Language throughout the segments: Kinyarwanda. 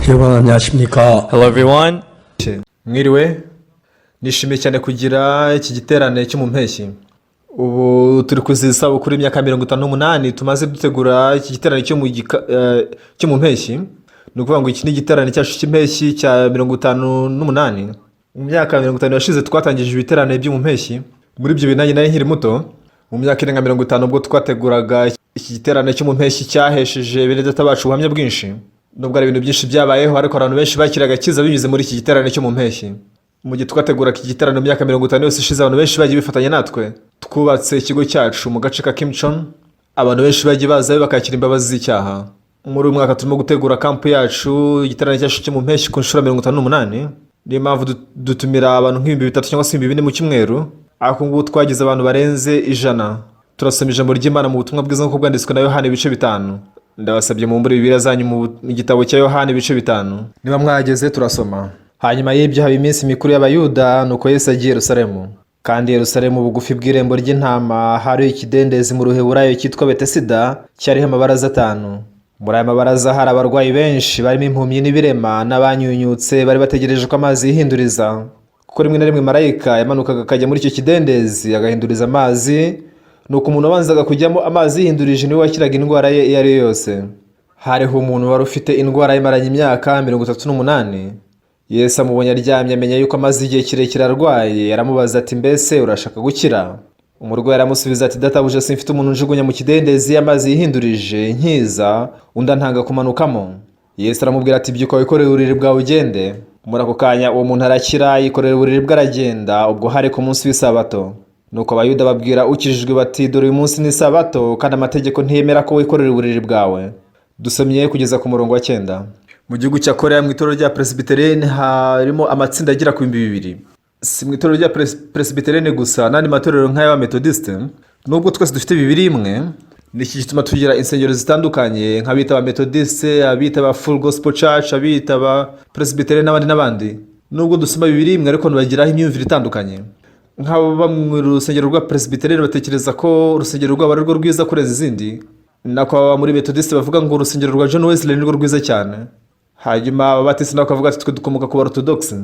여러분 안녕하십니까? Hello, everyone. Mwiriwe. Nishimiye cyane kugira iki giterane cyo mu mpeshyi. Ubu turi kuziza isabukuru y'imyaka 58 tumaze dutegura iki giterane cyo mu mpeshyi. Ni ukuvuga ngo iki ni igiterane cyacu cy'impeshyi cya 58. Mu myaka 50 yashize twatangije ibiterane byo mu mpeshyi. Muri ibyo bintu nanjye nari nkiri muto. Mu myaka irenga 50 ubwo twateguraga iki giterane cyo mu mpeshyi, cyahesheje bene data bacu ubuhamya bwinshi. Nubwo hari ibintu byinshi byabayeho, ariko abantu benshi bakiraga agakiza binyuze muri iki giterane cyo mu mpeshyi. Mu gihe twateguraga iki giterane mu myaka 50 yose ishize, abantu benshi bagiye bifatanya natwe. Twubatse ikigo cyacu mu gace ka Kimchon. Abantu benshi bagiye bazayo bakakira imbabazi z'icyaha. Muri uyu mwaka turimo gutegura camp yacu, igiterane cyacu cyo mu mpeshyi, ku nshuro 58. Niyo mpamvu dutumira abantu nka 3000 cyangwa se 4000 mu cyumweru, ariko ngubu twagize abantu barenze 100. Turasoma ijambo ry'Imana mu Butumwa Bwiza nk'uko bwanditswe na Yohani, ibice 5. Ndabasabye mubumbure Bibiliya zanyu mu gitabo cya Yohani, ibice 5. Niba mwahageze, turasoma. Hanyuma y'ibyo haba iminsi mikuru y'Abayuda, nuko Yesu agiye i Yerusalemu. Kandi i Yerusalemu, bugufi bw'irembo ry'intama, hari ikidendezi mu Ruheburayo cyitwa Betesida, cyariho amabaraza atanu. Muri aya mabaraza hari abarwayi benshi, barimo impumyi n'ibirema n'abanyunyutse, bari bategereje ko amazi yihinduriza, kuko rimwe na rimwe marayika yamanukaga akajya muri icyo kidendezi agahinduriza amazi. Nuko umuntu wabanzaga kujyamo amazi yihindurije niwe wakiraga indwara ye iyo ari yo yose. Hariho umuntu wari ufite indwara yimaranye imyaka 38. Yesu amubonye aryamye, amenya yuko amaze igihe kirekire arwaye, aramubaza ati: "Mbese urashaka gukira?" Umurwayi aramusubiza ati: "Databuja, simfite umuntu njugunya mu kidendezi iyo amazi yihindurije, nkiza undi antanga kumanukamo." Yesu aramubwira ati: "Byuka, wikorere uburiri bwawe ugende." Muri ako kanya uwo muntu arakira, yikorera uburiri bwe aragenda. Ubwo hari ku munsi w'Isabato. Nuko Abayuda babwira ukijijwe bati: "Dore uyu munsi ni Isabato, kandi amategeko ntiyemera ko wikorera uburiri bwawe." Dusomye kugeza ku murongo wa 9. Mu gihugu cya Korea, mu itorero rya Presbyterian, harimo amatsinda agera ku 2000. Si mu itorero rya Presbyterian gusa, n'andi matorero nk'ay'Abametodisite. Nubwo twese dufite Bibiliya imwe, ni iki gituma tugira insengero zitandukanye, nk'abita Abametodisite, abita aba Full Gospel Church, abita aba Presbyterian n'abandi n'abandi? Nubwo dusoma Bibiliya imwe, ariko ntibagiraho imyumvire itandukanye. Nk'ababa mu rusengero rwa Presbyterian batekereza ko urusengero rwabo ari rwo rwiza kurenza izindi, nako ababa muri Metodisite bavuga ngo urusengero rwa John Wesley ni rwo rwiza cyane. Hanyuma Ababatisi nabo bakavuga ati: "Twe dukomoka ku Orthodox."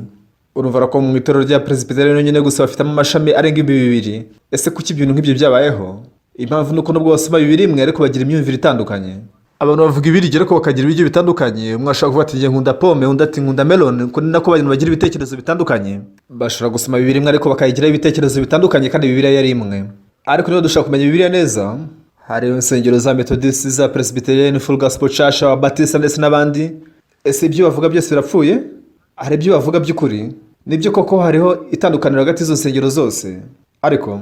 Urumva ko mu itorero rya Presbyterian nyine gusa bafitemo amashami arenga 2000. Ese kuki ibintu nk'ibyo byabayeho? Impamvu ni uko nubwo basoma Bibiliya imwe, ariko bagira imyumvire itandukanye. Abantu bavuga ibiryo ariko bakagira ibiryo bitandukanye. Umwe ashobora kuvuga ati: "Njye nkunda pome," undi ati: "Nkunda melon." Uko ni nako abantu bagira ibitekerezo bitandukanye. Bashobora gusoma Bibiliya imwe, ariko bakayigiraho ibitekerezo bitandukanye, kandi Bibiliya yari imwe. Ariko niba dushaka kumenya Bibiliya neza, hari insengero za Methodist, za Presbyterian, Full Gospel Church, Ababatista ndetse n'abandi. Ese ibyo bavuga byose birapfuye? Hari ibyo bavuga by'ukuri? Nibyo koko, hariho itandukaniro hagati y'izo nsengero zose, ariko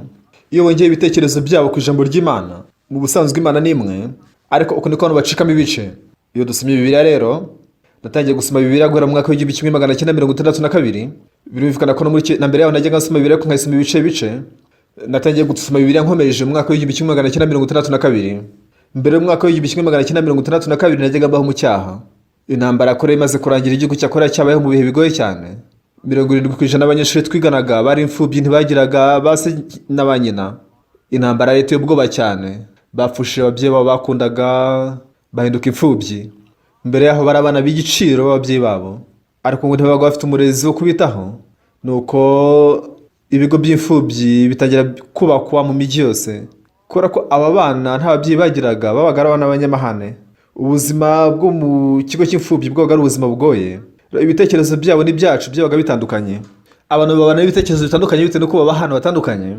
iyo wongeye ibitekerezo byabo ku ijambo ry'Imana, mu busanzwe Imana ni imwe, ariko uko niko abantu bacikamo ibice. Iyo dusomye Bibiliya rero, natangiye gusoma Bibiliya guhera mu mwaka w'1962. Birumvikana ko no muri na mbere yaho najyaga nsoma Bibiliya, ariko nkayisoma ibice bice. Natangiye gusoma Bibiliya nkomeje mu mwaka w'1962. Mbere y'umwaka w'1962 najyaga mbaho mu cyaha. Intambara ya Korea imaze kurangira, igihugu cya Korea cyabayeho mu bihe bigoye cyane. 70% y'abanyeshuri twiganaga bari imfubyi, ntibagiraga ba se na ba nyina. Intambara yari iteye ubwoba cyane. Bapfushije ababyeyi babo bakundaga, bahinduka imfubyi. Mbere yaho bari abana b'igiciro b'ababyeyi babo, ariko ngo ntibabaga bafite umurezi wo kubitaho. Nuko ibigo by'imfubyi bitangira kubakwa mu mijyi yose, kubera ko aba bana nta babyeyi bagiraga, babaga ari abana b'abanyamahane. Ubuzima bwo mu kigo cy'imfubyi bwabaga ari ubuzima bugoye. Ibitekerezo byabo n'ibyacu byabaga bitandukanye. Abantu babana n'ibitekerezo bitandukanye bitewe n'uko baba ahantu hatandukanye,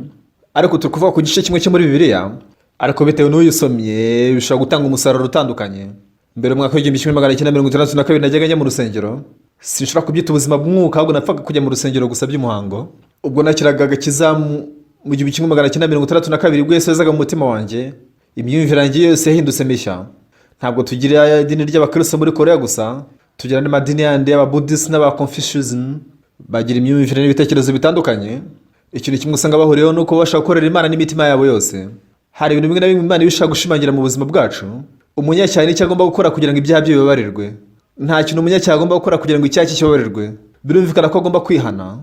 ariko turi kuvuga ku gice kimwe cyo muri Bibiliya, ariko bitewe n'uyisomye bishobora gutanga umusaruro utandukanye. Mbere mu mwaka w'1962 najyaga njya mu rusengero. Sinshobora kubyita ubuzima bw'umwuka, ahubwo napfaga kujya mu rusengero gusa by'umuhango. Ubwo nakiraga agakiza mu 1962, ubwo Yesu yazaga mu mutima wanjye, imyumvire yanjye yose yahindutse mishya. Ntabwo tugira idini ry'Abakristo muri Korea gusa, tugira n'amadini yandi y'Ababudisi n'Abaconfucianism. Bagira imyumvire n'ibitekerezo bitandukanye. Ikintu kimwe usanga bahuriyeho ni uko bashaka gukorera Imana n'imitima yabo yose. Hari ibintu bimwe na bimwe Imana iba ishaka gushimangira mu buzima bwacu. Umunyacyaha nicyo agomba gukora kugira ngo ibyaha bye bibabarirwe? Nta kintu umunyacyaha agomba gukora kugira ngo icyaha cye kibabarirwe. Birumvikana ko agomba kwihana,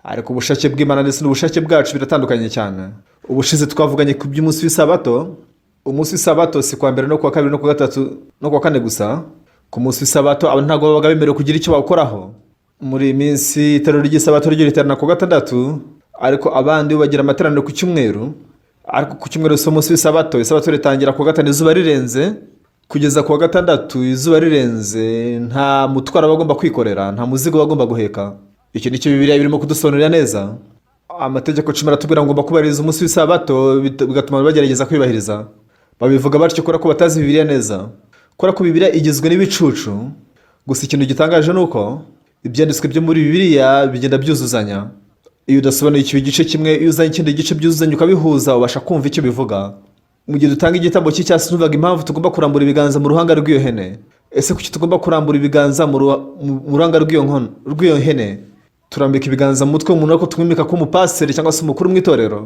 ariko ubushake bw'Imana ndetse n'ubushake bwacu biratandukanye cyane. Ubushize twavuganye ku by'umunsi w'Isabato. Umunsi w'Isabato si kuwa mbere no kuwa kabiri no kuwa gatatu no kuwa kane gusa. Ku munsi w'isabato abantu ntabwo babaga bemerewe kugira icyo bawukoraho. Muri iyi minsi itorero ry'isabato ryo riterana ku gatandatu, ariko abandi bo bagira amateraniro ku cyumweru. Ariko ku cyumweru si umunsi w'isabato. Isabato ritangira ku wa gatanu izuba rirenze kugeza ku wa gatandatu izuba rirenze. Nta mutwaro bagomba kwikorera, nta muzigo bagomba guheka. Iki nicyo Bibiliya birimo kudusobanurira neza. Amategeko 10 aratubwira ngo ugomba kubahiriza umunsi w'isabato, bigatuma bagerageza kwibahiriza. Babivuga batyo kubera ko batazi Bibiliya neza, kubera ko Bibiliya igizwe n'ibicucu gusa. Ikintu gitangaje ni uko ibyanditswe byo muri Bibiliya bigenda byuzuzanya. Iyo udasobanukiwe igice kimwe, iyo uzanye ikindi gice byuzuzanya ukabihuza, ubasha kumva icyo bivuga. Mu gihe dutanga igitambo cy'icyatsi, numvaga impamvu tugomba kurambura ibiganza mu ruhanga rw'iyo hene. Ese kuki tugomba kurambura ibiganza mu ruhanga rw'iyo nkono, rw'iyo hene? Turambika ibiganza mu mutwe w'umuntu ariko tumwimika nk'umupasiteri cyangwa se umukuru mu itorero.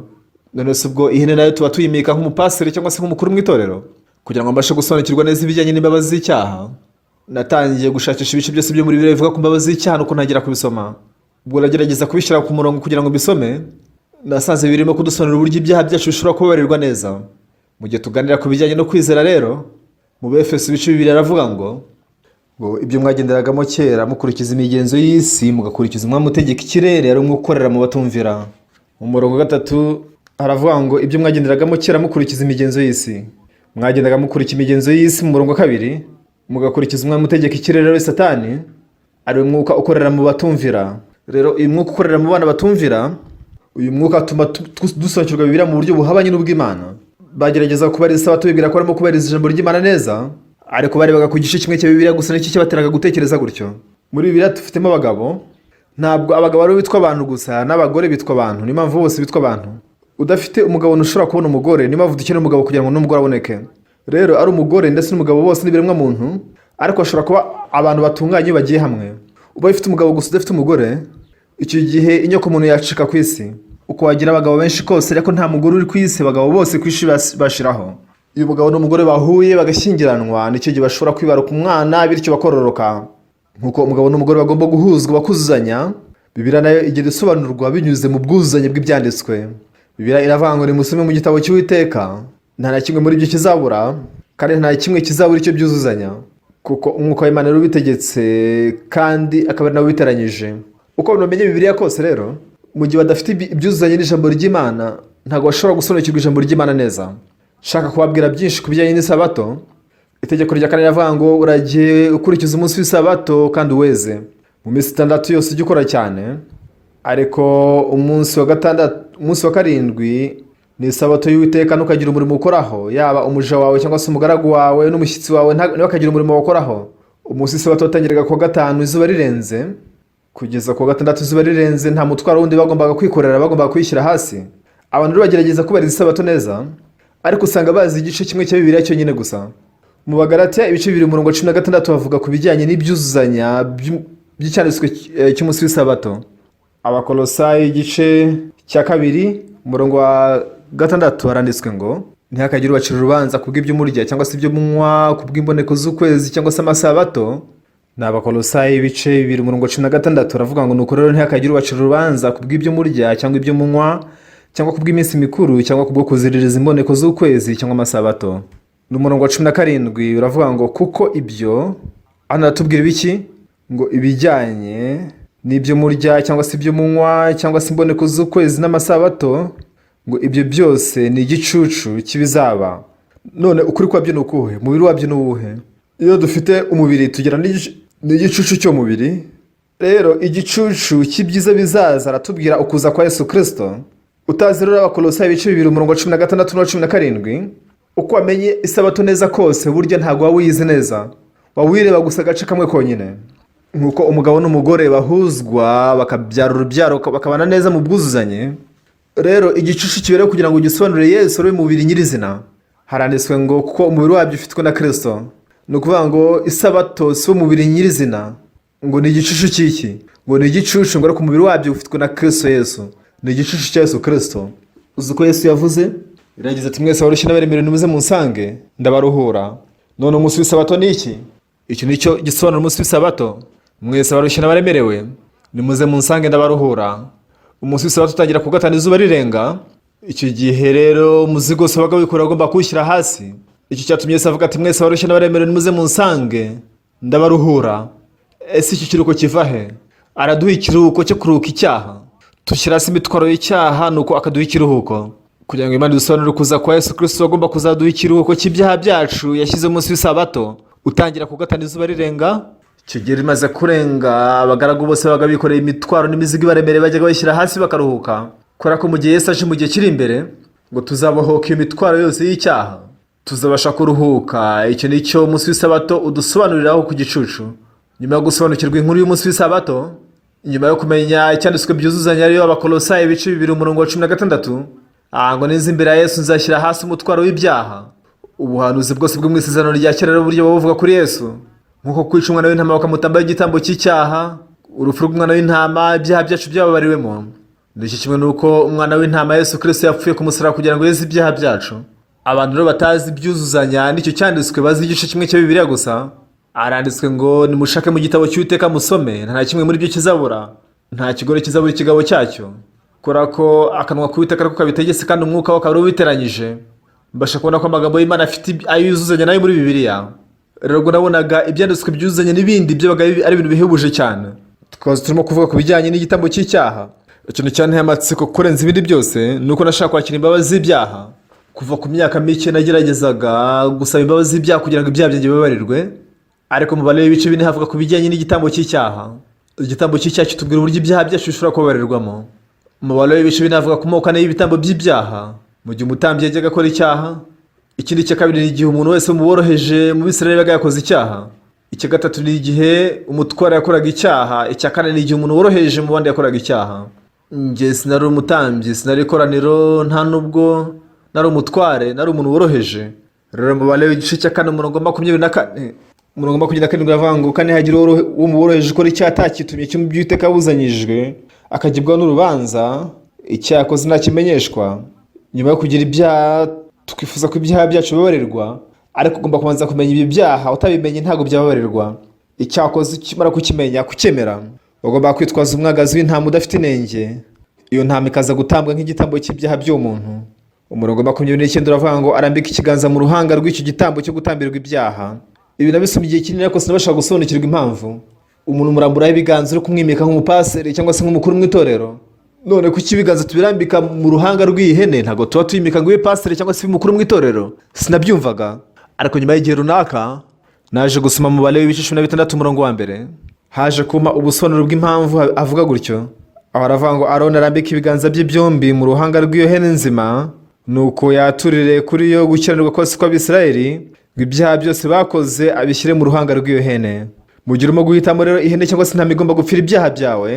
None se ubwo ihene nayo tuba tuyimika nk'umupasiteri cyangwa se nk'umukuru mu itorero? Kugira ngo mbashe gusobanukirwa neza ibijyanye n'imbabazi z'icyaha, natangiye gushakisha ibice byose byo muri Bibiliya bivuga ku mbabazi z'icyaha, nuko ntangira kubisoma. Ubwo nagerageza kubishyira ku murongo kugira ngo mbisome, nasanze birimo kudusobanurira uburyo ibyaha byacu bishobora kubabarirwa neza. Mu gihe tuganira ku bijyanye no kwizera rero, mu Befeso ibice 2 aravuga ngo ibyo mwagenderagamo kera mukurikiza imigenzo y'isi, mugakurikiza umwami utegeka ikirere, ari umwe ukorera mu batumvira. Mu murongo wa gatatu haravuga ngo ibyo mwagenderagamo kera mukurikiza imigenzo y'isi, mwagendaga mukurikiza imigenzo y'isi. Mu murongo wa kabiri, mugakurikiza umwami utegeka ikirere, we Satani, ari we mwuka ukorera mu batumvira. Rero uyu mwuka ukorera mu bana batumvira, uyu mwuka atuma dusobanukirwa Bibiliya mu buryo buhabanye n'ubw'Imana. Bagerageza kubariza isabato bibwira ko barimo kubariza ijambo ry'Imana neza, ariko barebaga ku gice kimwe cya Bibiliya gusa, nicyo cyabateraga gutekereza gutyo. Muri Bibiliya dufitemo abagabo. Ntabwo abagabo aribo bitwa abantu gusa, n'abagore bitwa abantu. Niyo mpamvu bose bitwa abantu. Udafite umugabo ntushobora kubona umugore. Niyo mpamvu dukeneye umugabo kugira ngo n'umugore aboneke. Rero ari umugore ndetse n'umugabo, bose n'ibiremwa muntu, ariko bashobora kuba abantu batunganye iyo bagiye hamwe. Uba ufite umugabo gusa udafite umugore, icyo gihe inyoko muntu yacika ku isi. Uko wagira abagabo benshi kose ariko nta mugore uri ku isi, abagabo bose ku isi bashiraho. Iyo umugabo n'umugore bahuye bagashyingiranwa, nicyo gihe bashobora kwibaruka umwana, bityo bakororoka. Nk'uko umugabo n'umugore bagomba guhuzwa bakuzuzanya, Bibiliya nayo igenda isobanurwa binyuze mu bwuzuzanye bw'ibyanditswe. Bibiliya iravuga ngo nimusome mu gitabo cy'Uwiteka, nta na kimwe muri ibyo kizabura, kandi nta na kimwe kizabura icyo byuzuzanya, kuko umwuka w'Imana rero ubitegetse kandi akaba ari nawe ubiteranyije. Uko abantu bamenye Bibiliya kose rero, mu gihe badafite ibyuzuzanye n'ijambo ry'Imana, ntabwo bashobora gusobanukirwa ijambo ry'Imana neza. Nshaka kubabwira byinshi ku bijyanye n'isabato. Itegeko rya kane riravuga ngo uragiye ukurikiza umunsi w'isabato kandi uweze. Mu minsi 6 yose ujye ukora cyane, ariko umunsi wa gatandatu, umunsi wa karindwi ni isabato y'Uwiteka, ntukagira umurimo ukoraho, yaba umuja wawe cyangwa se umugaragu wawe n'umushyitsi wawe, ntibakagira umurimo bakoraho. Umunsi w'isabato watangiraga ku wa gatanu izuba rirenze kugeza ku wa gatandatu izuba rirenze. Nta mutwaro wundi bagombaga kwikorera, bagombaga kwishyira hasi. Abantu rero bagerageza kubahiriza isabato neza, ariko usanga bazi igice kimwe cya Bibiliya cyonyine gusa. Mu Bagalatiya ibice 2 umurongo wa 16 bavuga ku bijyanye n'ibyuzuzanya by'icyanditswe cy'umunsi w'isabato. Abakolosayi igice cya 2 umurongo wa 6 haranditswe ngo ntihakagire ubacira urubanza kubw'ibyo murya cyangwa se ibyo munywa, kubw'imboneko z'ukwezi cyangwa se amasabato. Ni Abakolosayi ibice 2 umurongo wa 16, aravuga ngo nuko rero ntihakagire ubacira urubanza kubw'ibyo murya cyangwa ibyo munywa, cyangwa kubw'iminsi mikuru, cyangwa kubwo kuziririza imboneko z'ukwezi cyangwa amasabato. Ni umurongo wa 17 uravuga ngo kuko ibyo, hano aratubwira ibiki? Ngo ibijyanye n'ibyo murya cyangwa se ibyo munywa cyangwa se imboneko z'ukwezi n'amasabato, ngo ibyo byose ni igicucu cy'ibizaba. None ukuri kwabyo ni ukuhe? Umubiri wabyo ni uwuhe? Iyo dufite umubiri tugira n'igicucu cy'umubiri. Rero igicucu cy'ibyiza bizaza, aratubwira ukuza kwa Yesu Kirisito. Utazi rero Abakolosayi ibice 2 umurongo wa 16 n'uwa 17, uko wamenye isabato neza kose, burya ntabwo waba uyizi neza, waba uyireba gusa agace kamwe konyine. Nk'uko umugabo n'umugore bahuzwa bakabyara urubyaro, bakabana neza mu bwuzuzanye, rero igicucu kibereho kugira ngo gisobanure Yesu ari we mubiri nyirizina. Haranditswe ngo kuko umubiri wabyo ufitwe na Kirisito. Ni ukuvuga ngo isabato si wo mubiri nyirizina, ngo ni igicucu cy'iki? Ngo ni igicucu, ngo ariko umubiri wabyo ufitwe na Kirisito Yesu. Ni igicucu cya Yesu Kirisito. Uzi uko Yesu yavuze? Yaragize ati mwese abarushye n'abaremerewe nimuze munsange, ndabaruhura. None umunsi w'isabato ni iki? Iki ni cyo gisobanura umunsi w'isabato: mwese abarushye n'abaremerewe nimuze munsange, ndabaruhura. Umunsi w'isabato utangira ku gatanu izuba rirenga. Icyo gihe rero umuzigo wose wabaga wikorera agomba kuwushyira hasi. Icyo cyatumye Yesu avuga ati mwese abarushye n'abaremerewe nimuze munsange, Ndabaruhura. Ese iki kiruhuko kiva he? Araduha ikiruhuko cyo kuruhuka icyaha. Tushyira hasi imitwaro y'icyaha, nuko akaduha ikiruhuko. Kugira ngo Imana idusobanurire kuza kwa Yesu Kirisito agomba kuzaduha ikiruhuko cy'ibyaha byacu, yashyize munsi w'isabato utangira ku gatanu izuba rirenga. Icyo gihe rimaze kurenga, abagaragu bose babaga bikoreye imitwaro n'imizigo ibaremereye bajyaga bashyira hasi bakaruhuka, kubera ko mu gihe Yesu aje mu gihe kiri imbere ngo tuzabohoka iyo mitwaro yose y'icyaha, tuzabasha kuruhuka. Icyo ni cyo umunsi w'isabato udusobanuriraho ku gicucu. Nyuma yo gusobanukirwa inkuru y'umunsi w'isabato, nyuma yo kumenya icyanditswe byuzuzanya, ariyo Abakolosayi ibice 2 umurongo wa 16, aha ngo: "Niza imbere ya Yesu nzashyira hasi umutwaro w'ibyaha." Ubuhanuzi bwose bwo mu Isezerano rya Kera rero uburyo buba buvuga kuri Yesu, nk'uko kwica umwana w'intama bakamutambaho igitambo cy'icyaha, urupfu rw'umwana w'intama ibyaha byacu byababariwemo, ni iki kimwe n'uko umwana w'intama Yesu Kirisito yapfuye ku musaraba kugira ngo yeze ibyaha byacu. Abantu rero batazi ibyuzuzanya n'icyo cyanditswe, bazi igice kimwe cya Bibiliya gusa. Aranditswe ngo: "Nimushake mu gitabo cy'Uwiteka musome, nta na kimwe muri byo kizabura, nta kigore kizabura ikigabo cyacyo, kubera ko akanwa k'Uwiteka ariko kabitegetse kandi umwuka we akaba ubiteranyije." Mbasha kubona ko amagambo y'Imana afite ayo yuzuzanya nayo muri Bibiliya. Rero ubwo nabonaga ibyanditswe byuzuzanya n'ibindi, byabaga ari ibintu bihebuje cyane. Tukaba turimo kuvuga ku bijyanye n'igitambo cy'icyaha. Ikintu cyanteye amatsiko kurenza ibindi byose ni uko nashaka kwakira imbabazi z'ibyaha. Kuva ku myaka mike nageragezaga gusaba imbabazi z'ibyaha kugira ngo ibyaha byanjye bibabarirwe. Ariko mu Balewi ibice 4 havuga ku bijyanye n'igitambo cy'icyaha. Igitambo cy'icyaha kitubwira uburyo ibyaha byacu bishobora kubabarirwamo. Mu Balewi ibice 4 havuga ku moko ane y'ibitambo by'ibyaha mu gihe umutambyi yajyaga akora icyaha. Ikindi cya kabiri ni igihe umuntu wese mu boroheje mu Bisirayeli yabaga yakoze icyaha. Icya gatatu ni igihe umutware yakoraga icyaha. Icya kane ni igihe umuntu woroheje mu bandi yakoraga icyaha. Njye sinari umutambyi, sinari ikoraniro, nta nubwo nari umutware, nari umuntu woroheje. Rero mu Balewi igice cya 4 umurongo 24, umurongo 27 uravuga ngo: "Kandi hagira uwo mu boroheje ukora icyaha atakitumye cyo mu by'Uwiteka yabuzanyijwe, akagibwaho n'urubanza, icyaha yakoze ntakimenyeshwa." Nyuma yo kugira ibyaha, twifuza ko ibyaha byacu bibabarirwa, ariko ugomba kubanza kumenya ibi byaha. Utabimenye ntabwo byababarirwa. Icyaha wakoze ukimara kukimenya, kucyemera, ugomba kwitwaza umwagazi w'intama udafite inenge. Iyo ntama ikaza gutambwa nk'igitambo cy'ibyaha by'uwo muntu. Umurongo 29 uravuga ngo: "Arambika ikiganza mu ruhanga rw'icyo gitambo cyo gutambirwa ibyaha." Ibi nabisomye igihe kinini, ariko sinabasha gusobanukirwa impamvu umuntu muramburaho ibiganza uri kumwimika nk'umupaseri cyangwa se nk'umukuru mu itorero. None kuki ibiganza tubirambika mu ruhanga rw'iyi hene, ntabwo tuba tuyimika ngo ibe pasiteri cyangwa se umukuru mu itorero? Sinabyumvaga, ariko nyuma y'igihe runaka naje gusoma mu Balewi ibice 16 umurongo wa 1, haje kumpa ubusobanuro bw'impamvu avuga gutyo. Aho aravuga ngo: "Aroni arambike ibiganza bye byombi mu ruhanga rw'iyo hene nzima, nuko yaturire kuri yo gukiranirwa kose kw'Abisirayeli, ngo ibyaha byose bakoze abishyire mu ruhanga rw'iyo hene." Mu gihe urimo guhitamo rero ihene cyangwa se intama igomba gupfira ibyaha byawe,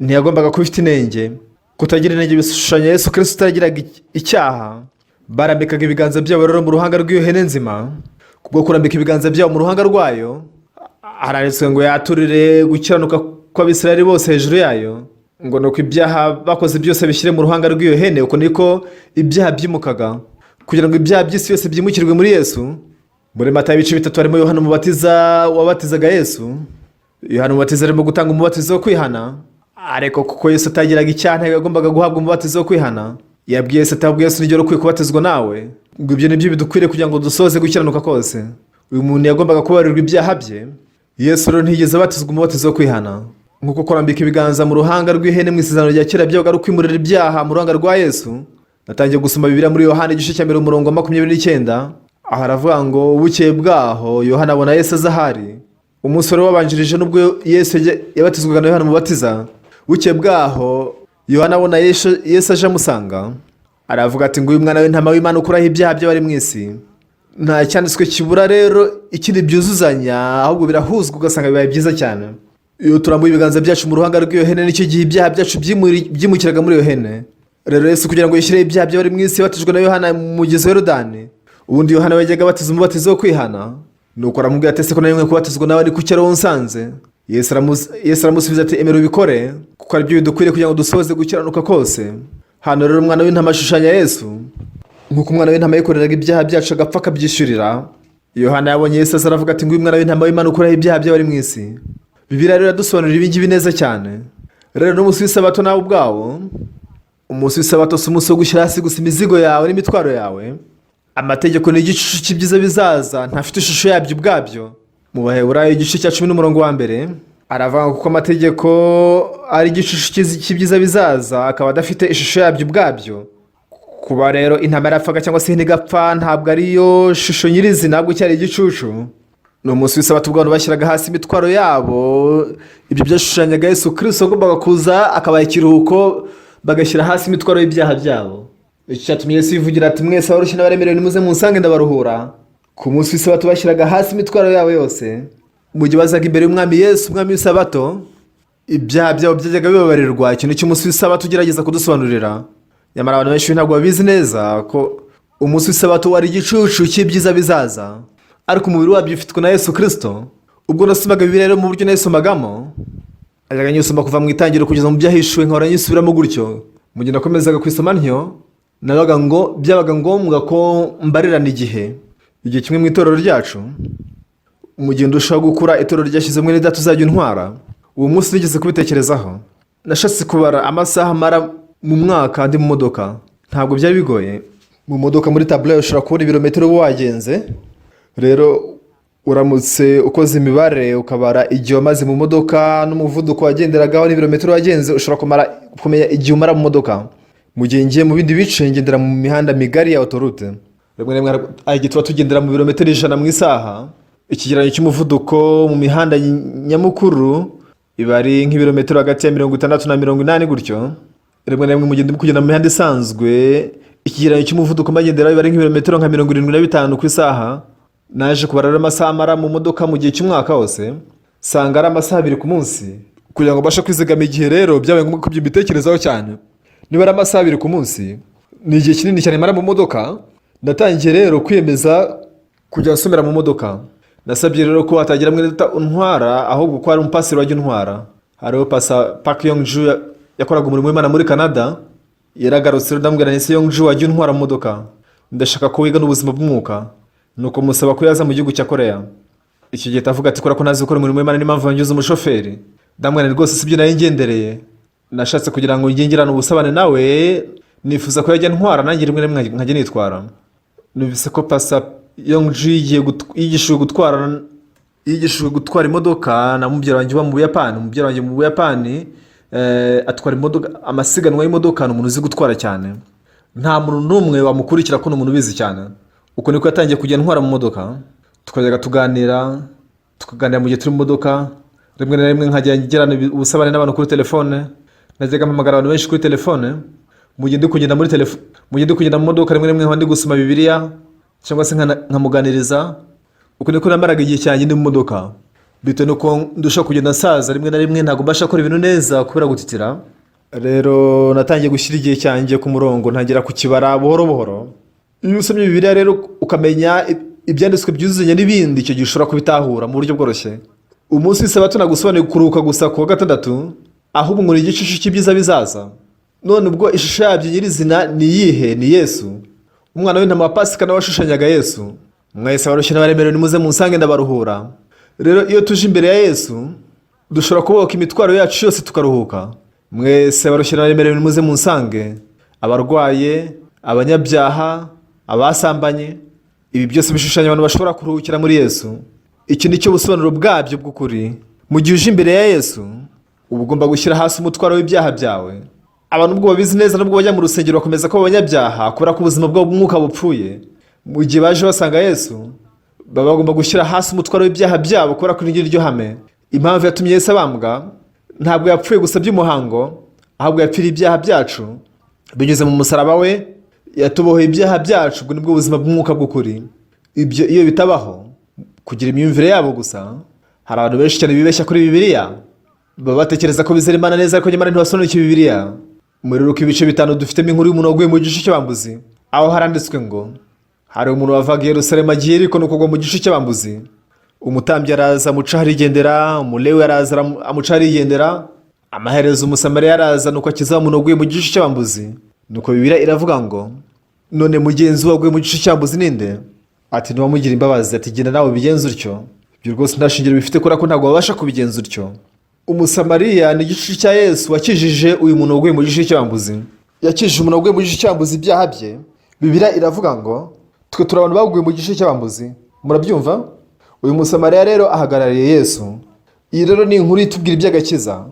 ntiyagombaga kuba ifite inenge. Kutagira inenge bishushanya Yesu Kirisito utagiraga icyaha. Barambikaga ibiganza byabo rero mu ruhanga rw'iyo hene nzima. Kubwo kurambika ibiganza byabo mu ruhanga rwayo, haranditswe ngo yaturire gukiranuka kw'Abisirayeli bose hejuru yayo, ngo nuko ibyaha bakoze byose bishyire mu ruhanga rw'iyo hene. Uko niko ibyaha byimukaga, kugira ngo ibyaha by'isi yose byimukirwe muri Yesu. Muri Matayo ibice 3 harimo Yohana Umubatiza wabatizaga Yesu. Yohana Umubatiza arimo gutanga umubatizo wo kwihana, ariko kuko Yesu atagiraga icyaha, ntabwo yagombaga guhabwa umubatizo wo kwihana. Yabwiye Yesu ati: "Ahubwo Yesu, nijoro ukwiye kubatizwa nawe, ngo ibyo nibyo bidukwiriye kugira ngo dusoze gukiranuka kose." Uyu muntu yagombaga kubabarirwa ibyaha bye. Yesu rero ntiyigeze abatizwa umubatizo wo kwihana. Nk'uko kurambika ibiganza mu ruhanga rw'ihene mu Isezerano rya Kera byabaga ari ukwimurira ibyaha mu ruhanga rwa Yesu, natangiye gusoma Bibiliya muri Yohana igice cya 1 umurongo wa 29. Aho aravuga ngo: "Bukeye bwaho Yohana abona Yesu aza ahari." Umunsi wari wabanjirije n'ubwo Yesu yabatizwaga na Yohana Umubatiza. Bukeye bwaho Yohana abona Yesu aje amusanga, aravuga ati: "Nguyu umwana w'intama w'Imana ukuraho ibyaha by'abari mu isi." Nta cyanditswe kibura rero ikindi byuzuzanya, ahubwo birahuzwa ugasanga bibaye byiza cyane. Iyo turambuye ibiganza byacu mu ruhanga rw'iyo hene, nicyo gihe ibyaha byacu byimukiraga muri iyo hene. Rero Yesu, kugira ngo yishyireho ibyaha by'abari mu isi, yabatijwe na Yohana mu mugezi wa Yorodani. Ubundi Yohana yajyaga abatiza umubatizo wo kwihana. Nuko aramubwira ati: "Ese ko nari nkwiye kubatizwa nawe, ni kuki ari wowe unsanze?" Yesu aramusubiza ati: "Emera ubikore, kuko aribyo bidukwiriye kugira ngo dusohoze gukiranuka kose." Hano rero umwana w'intama ashushanya Yesu. Nk'uko umwana w'intama yikoreraga ibyaha byacu agapfa akabyishyurira, Yohana yabonye Yesu aza aravuga ati: "Nguyu umwana w'intama w'Imana ukuraho ibyaha by'abari mu isi." Bibiliya rero iradusobanurira ibi ngibi neza cyane. Rero n'umunsi w'isabato nawe ubwawo, umunsi w'isabato si umunsi wo gushyira hasi gusa imizigo yawe n'imitwaro yawe. Amategeko ni igicucu cy'ibyiza bizaza, ntafite ishusho yabyo ubwabyo. Mu Baheburayo igice cya 10 n'umurongo wa 1 aravuga ngo kuko amategeko ari igicucu cy'ibyiza bizaza, akaba adafite ishusho yabyo ubwabyo. Kuba rero intama yarapfaga cyangwa se ihene igapfa ntabwo ariyo shusho nyirizina, ahubwo cyari igicucu. Ni umunsi w'isabato ubwo abantu bashyiraga hasi imitwaro yabo. Ibyo byashushanyaga Yesu Kirisito wagombaga kuza akabaha ikiruhuko, bagashyira hasi imitwaro y'ibyaha byabo. Icyo cyatumye Yesu yivugira ati: "Mwese abarushye n'abaremerewe, nimuze munsange ndabaruhura." Ku munsi w'isabato bashyiraga hasi imitwaro yabo yose. Mu gihe bazaga imbere y'Umwami Yesu, Umwami w'isabato, ibyaha byabo byajyaga bibabarirwa. Ikintu cy'umunsi w'isabato ugerageza kudusobanurira, nyamara abantu benshi ntabwo babizi neza ko umunsi w'isabato wari igicucu cy'ibyiza bizaza, ariko umubiri wabyo ufitwe na Yesu Kirisito. Ubwo nasomaga Bibiliya rero mu buryo nayisomagamo, najyaga nyisoma kuva mu Itangiriro kugeza mu Byahishuwe, nkahora nyisubiramo gutyo. Mu gihe nakomezaga kuyisoma ntyo, nabaga ngo byabaga ngombwa ko mbarirana igihe. Igihe kimwe mu itorero ryacu, mu gihe ndushaho gukura, itorero ryashyize mwene data uzajya untwara. Uwo munsi nigeze kubitekerezaho, nashatse kubara amasaha mara mu mwaka ndi mu modoka. Ntabwo byari bigoye. Mu modoka muri tableau ushobora kubona ibirometero uba wagenze. Rero uramutse ukoze imibare, ukabara igihe wamaze mu modoka n'umuvuduko wagenderagaho n'ibirometero wagenze, ushobora kumara kumenya igihe umara mu modoka. Mu gihe ngiye mu bindi bice, ngendera mu mihanda migari ya autoroute. Rimwe na rimwe hari igihe tuba tugendera mu birometero 100 mu isaha. Ikigereranyo cy'umuvuduko mu mihanda nyamukuru iba ari nk'ibirometero hagati ya 60 na 80 gutyo. Rimwe na rimwe mu gihe ndimo kugenda mu mihanda isanzwe, ikigereranyo cy'umuvuduko magenderaho iba ari nk'ibirometero nka 75 ku isaha. Naje kubara rero amasaha mara mu modoka mu gihe cy'umwaka wose, nsanga ari amasaha 2 ku munsi. Kugira ngo mbashe kwizigama igihe rero, byabaye ngombwa ko ibyo mbitekerezaho cyane. Niba ari amasaha 2 ku munsi, ni igihe kinini cyane mara mu modoka. Natangiye rero kwiyemeza kujya nsomera mu modoka. Nasabye rero ko hatagira mwene data untwara, ahubwo ko hari umupasiteri wajya untwara. Hariho Pastor Park Yong Ju, yakoraga umurimo w'Imana muri Canada. Yaragarutse rero, ndamubwira nti: "Ese Yong Ju, wajya untwara mu modoka? Ndashaka ko wiga n'ubuzima bw'umwuka." Nuko musaba ko yaza mu gihugu cya Korea. Icyo gihe atavuga ati: "Kubera ko ntazi gukora umurimo w'Imana, niyo mpamvu wangize umushoferi." Ndamubwira nti: "Rwose sibyo nari ngendereye, nashatse kugira ngo ngirane ubusabane nawe, nifuza ko yajya ntwara, nanjye rimwe na rimwe nkajya nitwara." Numvise ko Pastor Yong Ju yigishijwe gutwara imodoka na mubyara wanjye uba mu Buyapani. Mubyara wanjye mu Buyapani atwara imodoka, amasiganwa y'imodoka. Ni umuntu uzi gutwara cyane, nta muntu n'umwe wamukurikira ko ni umuntu ubizi cyane. Uko niko yatangiye kujya ntwara mu modoka, tukajyaga tuganira, tukaganira mu gihe turi mu modoka. Rimwe na rimwe nkajya ngirana ubusabane n'abantu kuri telefone. Najyaga mpamagara abantu benshi kuri telefone mu gihe ndi kugenda muri telefone, mu gihe ndi kugenda mu modoka. Rimwe na rimwe nkaba ndi gusoma Bibiliya cyangwa se nkamuganiriza. Uko niko namaraga igihe cyanjye ndi mu modoka. Bitewe n'uko ndushaho kugenda nsaza, rimwe na rimwe ntabwo mbasha gukora ibintu neza kubera gutitira. Rero natangiye gushyira igihe cyanjye ku murongo, ntangira kukibara buhoro buhoro. Iyo usomye Bibiliya rero ukamenya ibyanditswe byuzuzanya n'ibindi, icyo gihe ushobora kubitahura mu buryo bworoshye. Umunsi w'isabato ntabwo usobanuye kuruhuka gusa ku wa gatandatu, ahubwo ngo ni igicucu cy'ibyiza bizaza. None ubwo ishusho yabyo nyirizina ni iyihe? Ni Yesu. Umwana w'intama wa Pasika nawe washushanyaga Yesu. "Mwese abarushye n'abaremerewe, nimuze munsange ndabaruhura." Rero iyo tuje imbere ya Yesu, dushobora kubohoka imitwaro yacu yose tukaruhuka. "Mwese abarushye n'abaremerewe, nimuze munsange." Abarwaye, abanyabyaha, abasambanye, ibi byose bishushanya abantu bashobora kuruhukira muri Yesu. Iki ni cyo busobanuro bwabyo bw'ukuri. Mu gihe uje imbere ya Yesu, uba ugomba gushyira hasi umutwaro w'ibyaha byawe. Abantu ubwo babizi neza, nubwo bajya mu rusengero, bakomeza kuba abanyabyaha kubera ko ubuzima bwabo bw'umwuka bupfuye. Mu gihe baje basanga Yesu, baba bagomba gushyira hasi umutwaro w'ibyaha byabo, kubera ko iryo ryo hame. Impamvu yatumye Yesu abambwa, ntabwo yapfuye gusa by'umuhango, ahubwo yapfiriye ibyaha byacu. Binyuze mu musaraba we yatubohoye ibyaha byacu. Ubwo nibwo buzima bw'umwuka bw'ukuri. Ibyo iyo bitabaho kugira imyumvire yabo gusa, hari abantu benshi cyane bibeshya kuri Bibiliya. Baba batekereza ko bizera Imana neza, ariko nyamara ntibasobanukiwe Bibiliya. Muri Luka ibice 5 dufitemo inkuru y'umuntu waguye mu gico cy'abambuzi, aho haranditswe ngo hari umuntu wavaga i Yerusalemu agiye Yeriko, nuko agwa mu gico cy'abambuzi. Umutambyi araza amuca arigendera, Umulewi araza amuca arigendera, amaherezo Umusamariya araza, nuko akiza wa muntu waguye mu gico cy'abambuzi. Nuko Bibiliya iravuga ngo: "None mugenzi we waguye mu gico cy'abambuzi ninde?" Ati: "Ntiwamugira imbabazi." Ati: "Genda nawe ubigenze utyo." Ibyo rwose nta shingiro bifite, kubera ko ntabwo babasha kubigenza utyo. Umusamariya ni igicucu cya Yesu wakijije uyu muntu waguye mu gico cy'abambuzi. Yakijije umuntu waguye mu gico cy'abambuzi ibyaha bye. Bibiliya iravuga ngo twe turi abantu baguye mu gico cy'abambuzi. Murabyumva? Uyu Musamariya rero ahagarariye Yesu. Iyi rero ni inkuru itubwira iby'agakiza,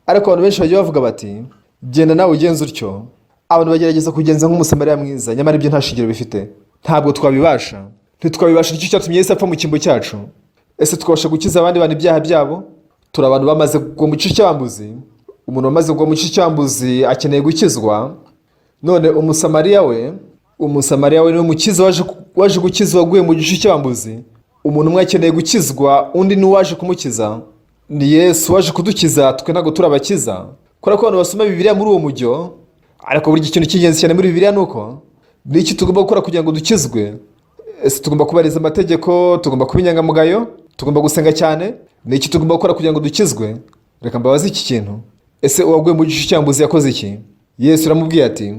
ariko abantu benshi bagiye bavuga bati: "Genda nawe ugenza utyo." Abantu bagerageza kugenza nk'Umusamariya mwiza, nyamara ibyo nta shingiro bifite. Ntabwo twabibasha, ntitwabibasha. Nicyo cyatumye Yesu apfa mu cyimbo cyacu. Ese twabasha gukiza abandi bantu ibyaha byabo? Turi abantu bamaze kugwa mu gico cy'abambuzi. Umuntu wamaze kugwa mu gico cy'abambuzi akeneye gukizwa. None Umusamariya we niwe mukiza waje gukiza waguye mu gico cy'abambuzi. Umuntu umwe akeneye gukizwa, undi ni uwaje kumukiza. Ni Yesu waje kudukiza, twe ntabwo turi abakiza. Kubera ko abantu basoma Bibiliya muri uwo mujyo, ariko burya ikintu cy'ingenzi cyane muri Bibiliya ni uko ni iki tugomba gukora kugira ngo dukizwe? Ese tugomba kubahiriza amategeko? Tugomba kuba inyangamugayo? Tugomba gusenga cyane? Ni iki tugomba gukora kugira ngo dukizwe? Reka mbabaze iki kintu: ese uwaguye mu gico cy'abambuzi yakoze iki? Yesu aramubwiye ati: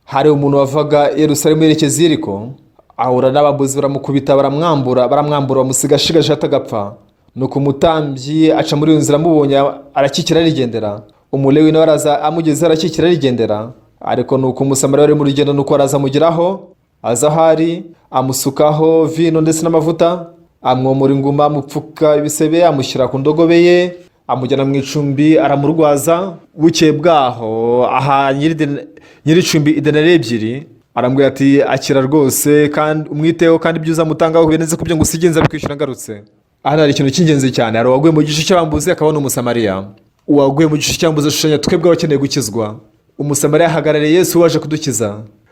"Hari umuntu wavaga i Yerusalemu yerekeza i Yeriko, ahura n'abambuzi, baramukubita, baramwambura, bamusiga ashigaje atagapfa. Nuko umutambyi aca muri iyo nzira, amubonye arakikira arigendera. Umulewi nawe araza, amugezeho arakikira arigendera. Ariko nuko Umusamariya wari mu rugendo, nuko araza amugeraho, aza aho ari, amusukaho vino ndetse n'amavuta, amwomora inguma, amupfuka ibisebe, amushyira ku ndogobe ye, amujyana mu icumbi, aramurwaza. Bukeye bwaho aha nyir'icumbi idenari 2, arambwira ati: 'Akira rwose kandi umwiteho, kandi ibyo uzamutangaho birenze ku byo ngusigiye nzabikwishyura ngarutse.'" Hano hari ikintu cy'ingenzi cyane. Hari uwaguye mu gico cy'abambuzi, akaba n'Umusamariya. Uwaguye mu gico cy'abambuzi ashushanya twebwe abakeneye gukizwa. Umusamariya ahagarariye Yesu waje kudukiza.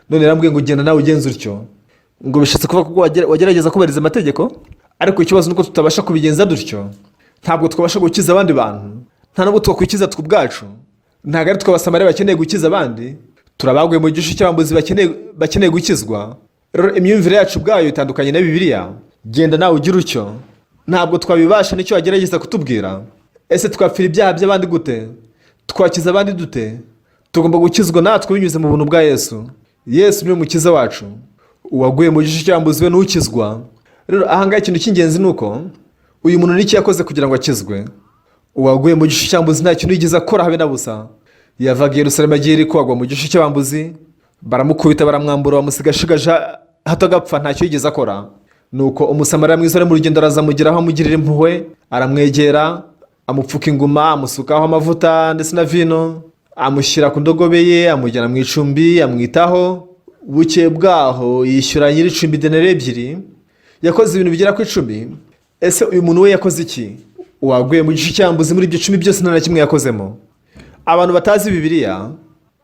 None yarambwiye ngo: "Genda nawe ugenze utyo." Ngo bishatse kuvuga ko wagerageza kubahiriza amategeko, ariko ikibazo ni uko tutabasha kubigenza dutyo. Ntabwo twabasha gukiza abandi bantu, nta nubwo twakwikiza twe ubwacu. Ntabwo ari twe Abasamariya bakeneye gukiza abandi, turabaguye mu gico cy'abambuzi bakeneye gukizwa. Rero imyumvire yacu ubwayo itandukanye na Bibiliya. "Genda nawe ugira utyo." Ntabwo twabibasha, nicyo wagerageza kutubwira. Ese twapfira ibyaha by'abandi gute? Twakiza abandi dute? Tugomba gukizwa natwe binyuze mu buntu bwa Yesu. Yesu niwe mukiza wacu. Uwaguye mu gico cy'abambuzi we n'ukizwa. Rero ahangaha ikintu cy'ingenzi ni uko uyu muntu n'icyo yakoze kugira ngo akizwe. Uwaguye mu gico cy'abambuzi nta kintu yigeze akora habe na busa. Yavaga i Yerusalemu agiye Yeriko, agwa mu gico cy'abambuzi, baramukubita, baramwambura, bamusiga ashigaje hato agapfa. Ntacyo yigeze akora. Nuko Umusamariya mwiza uri mu rugendo araza amugeraho, amugirira impuhwe, aramwegera, amupfuka inguma, amusukaho amavuta ndetse na vino, amushyira ku ndogobe ye, amujyana mu icumbi, amwitaho. Bukeye bwaho yishyura nyir'icumbi denari 2. Yakoze ibintu bigera ku 10. Ese uyu muntu we yakoze iki? Uwaguye mu gico cy'abambuzi, muri ibyo 10 byose nta na kimwe yakozemo. Abantu batazi Bibiliya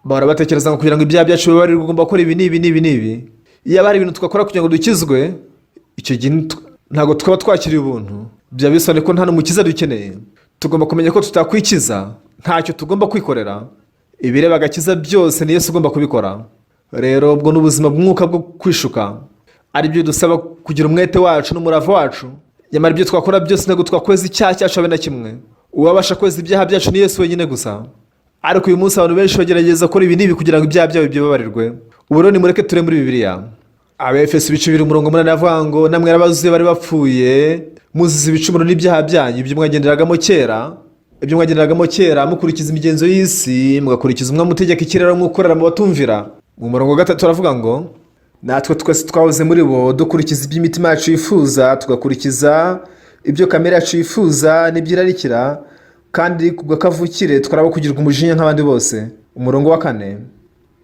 bahora batekereza ngo kugira ngo ibyaha byacu bibabarirwe ugomba gukora ibi n'ibi n'ibi n'ibi. Iyo hari ibintu twakora kugira ngo dukizwe, icyo gihe ntabwo twaba twakiriye ubuntu. Byaba bisobanuye ko nta n'umukiza dukeneye. Tugomba kumenya ko tutakwikiza, ntacyo tugomba kwikorera. Ibireba agakiza byose ni Yesu ugomba kubikora. Rero ubwo ni ubuzima bw'umwuka bwo kwishuka, aribyo dusaba kugira umwete wacu n'umurava wacu. Nyamara ibyo twakora byose ntabwo twakweza icyaha cyacu habe na kimwe. Uwabasha kweza ibyaha byacu ni Yesu wenyine gusa. Ariko uyu munsi abantu benshi bagerageza gukora ibi n'ibi kugira ngo ibyaha byabo bibabarirwe. Ubu rero nimureke ture muri Bibiliya. Abefeso ibice 2 umurongo 8 avuga ngo: "Namwe yarabazuye bari bapfuye muzize ibicumuro n'ibyaha byanyu, ibyo mwagenderagamo kera mukurikiza imigenzo y'isi, mugakurikiza umwami utegeka ikirere, mwukorera mu batumvira." Mu murongo wa 3 aravuga ngo: "Natwe twese twahoze muri bo, dukurikiza ibyo imitima yacu yifuza, tugakurikiza ibyo kamere yacu yifuza n'ibyirarikira, kandi ku bw'akavukire twarabo kugirwa umujinya nk'abandi bose." Umurongo wa 4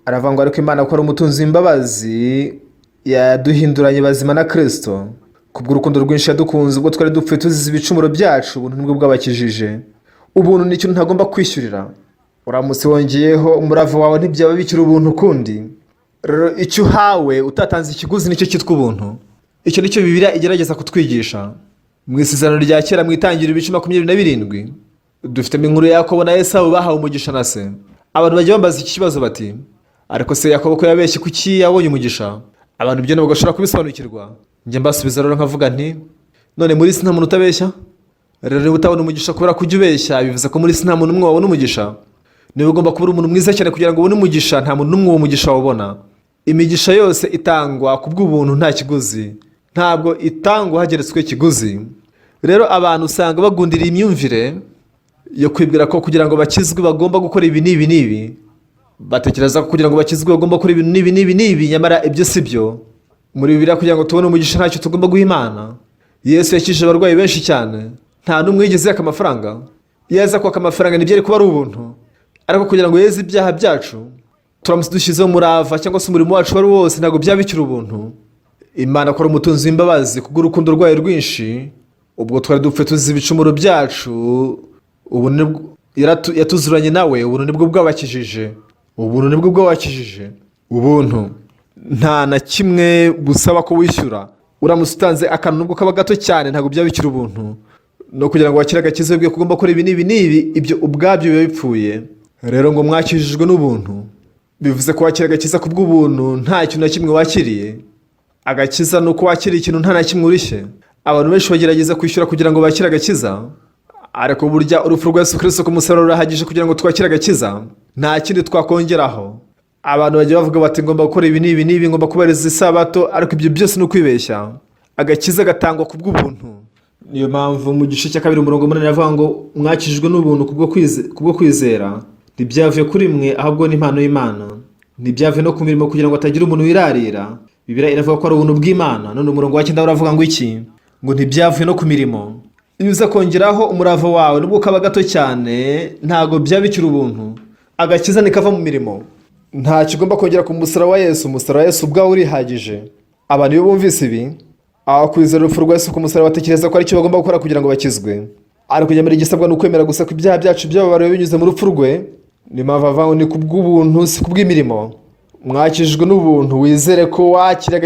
aravuga ngo: "Ariko Imana, ko ari umutunzi w'imbabazi, yaduhinduranye bazima na Kirisito kubw'urukundo rwinshi yadukunze. Ubwo twari dupfuye tuzize ibicumuro byacu, ubuntu nibwo bwabakijije." Ubuntu ni ikintu ntagomba kwishyurira. Uramutse wongeyeho umurava wawe, ntibyaba bikiri ubuntu ukundi. Rero icyo uhawe utatanze ikiguzi nicyo cyitwa ubuntu. Icyo nicyo Bibiliya igerageza kutwigisha. Mu Isezerano rya Kera, mu Itangiriro ibice 27, dufitemo inkuru ya Yakobo na Esawu bahawe umugisha na se. Abantu bajya bambaza iki kibazo bati: "Ariko se Yakobo ko yabeshye, kuki yabonye umugisha?" Abantu ibyo ntabwo bashobora kubisobanukirwa. Njya mbasubiza rero nkavuga nti: "None muri isi nta muntu utabeshya? Rero niba utabona umugisha kubera ko ujya ubeshya, bivuze ko muri isi nta muntu n'umwe wabona umugisha. Niba ugomba kuba uri umuntu mwiza cyane kugira ngo ubone umugisha, nta muntu n'umwe uwo mugisha wawubona." Imigisha yose itangwa ku bw'ubuntu, nta kiguzi. Ntabwo itangwa hageretswe ikiguzi. Rero abantu usanga bagundiriye imyumvire yo kwibwira ko kugira ngo bakizwe bagomba gukora ibi n'ibi n'ibi. Batekereza ko kugira ngo bakizwe bagomba gukora ibintu n'ibi n'ibi n'ibi, nyamara ibyo si byo. Muri Bibiliya, kugira ngo tubone umugisha ntacyo tugomba guha Imana. Yesu yakijije abarwayi benshi cyane, nta n'umwe wigeze yaka amafaranga. Iyo aza kwaka amafaranga ntibyari kuba ari ubuntu. Ariko kugira ngo yeze ibyaha byacu, turamutse dushyizeho umurava cyangwa se umurimo wacu wari wose, ntabwo byaba bikiri ubuntu. Imana akora umutunzi w'imbabazi kubw'urukundo rwayo rwinshi. Ubwo twari dupfe tuzi ibicumuro byacu, ubu yatuzuranye nawe. Ubuntu nibwo bwabakijije, ubuntu nibwo bwabakijije. Ubuntu nta na kimwe busaba ko wishyura. Uramutse utanze akantu nubwo kaba gato cyane, ntabwo byaba bikiri ubuntu. No kugira ngo wakire agakiza wibwiye ko ugomba gukora ibi n'ibi n'ibi, ibyo ubwabyo biba bipfuye. Rero ngo mwakijijwe n'ubuntu, bivuze ko wakira agakiza ku bw'ubuntu, nta kintu na kimwe wakiriye. Agakiza ni uko wakiriye ikintu nta na kimwe urishye. Abantu benshi bagerageza kwishyura kugira ngo bakire agakiza, ariko burya urupfu rwa Yesu Kirisito ku musaraba rurahagije kugira ngo twakire agakiza, nta kindi twakongeraho. Abantu bajya bavuga bati: "Ngomba gukora ibi n'ibi n'ibi, ngomba kubahiriza isabato," ariko ibyo byose ni ukwibeshya. Agakiza gatangwa ku bw'ubuntu. Niyo mpamvu mu gice cya 2 umurongo 8 avuga ngo: "Mwakijijwe n'ubuntu kubwo kwizera, ntibyavuye kuri mwe, ahubwo ni impano y'Imana. Ntibyavuye no ku mirimo, kugira ngo hatagira umuntu wirarira." Bibiliya iravuga ko ari ubuntu bw'Imana. None umurongo wa 9 uravuga ngo iki? Ngo ntibyavuye no ku mirimo. Iyo uza kongeraho umurava wawe nubwo kaba gato cyane, ntabwo byaba bikiri ubuntu. Agakiza ntikava mu mirimo. Nta kigomba kongera ku musaraba wa Yesu. Umusaraba wa Yesu ubwawe urihagije. Abantu iyo bumvise ibi, aho kwizera urupfu rwa Yesu ku musaraba, batekereza ko aricyo bagomba gukora kugira ngo bakizwe. Ariko nyamara igisabwa ni ukwemera gusa ko ibyaha byacu byababariwe binyuze mu rupfu rwe. Niyo mpamvu avuga ngo ni ku bw'ubuntu, si ku bw'imirimo. Mwakijijwe n'ubuntu, wizere ko wakira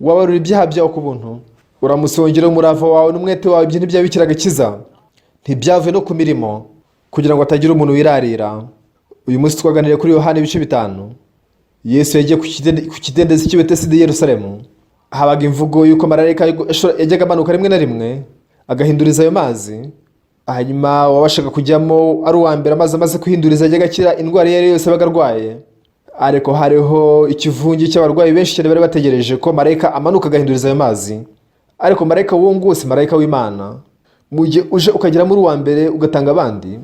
wabarura ibyaha byawe ku buntu. Uramutse wongera umurava wawe n'umwete wawe, ibyo ntibyaba bikiri agakiza. Ntibyavuye no ku mirimo, kugira ngo hatagira umuntu wirarira. Uyu munsi twaganiriye kuri Yohani ibice 5. Yesu yagiye ku kidendezi cy'i Betesida i Yerusalemu. Habaga imvugo y'uko marayika yajyaga amanuka rimwe na rimwe agahinduriza ayo mazi, hanyuma uwabashaga kujyamo ari uwa mbere, amazi amaze kuhinduriza, yajyaga akira indwara iyo ari yo yose yabaga arwaye. Ariko hariho ikivunge cy'abarwayi benshi cyane bari bategereje ko marayika amanuka agahinduriza ayo mazi. Ariko marayika w'uwo nguwo si marayika w'Imana. Mu gihe uje ukagera muri uwa mbere ugatanga abandi,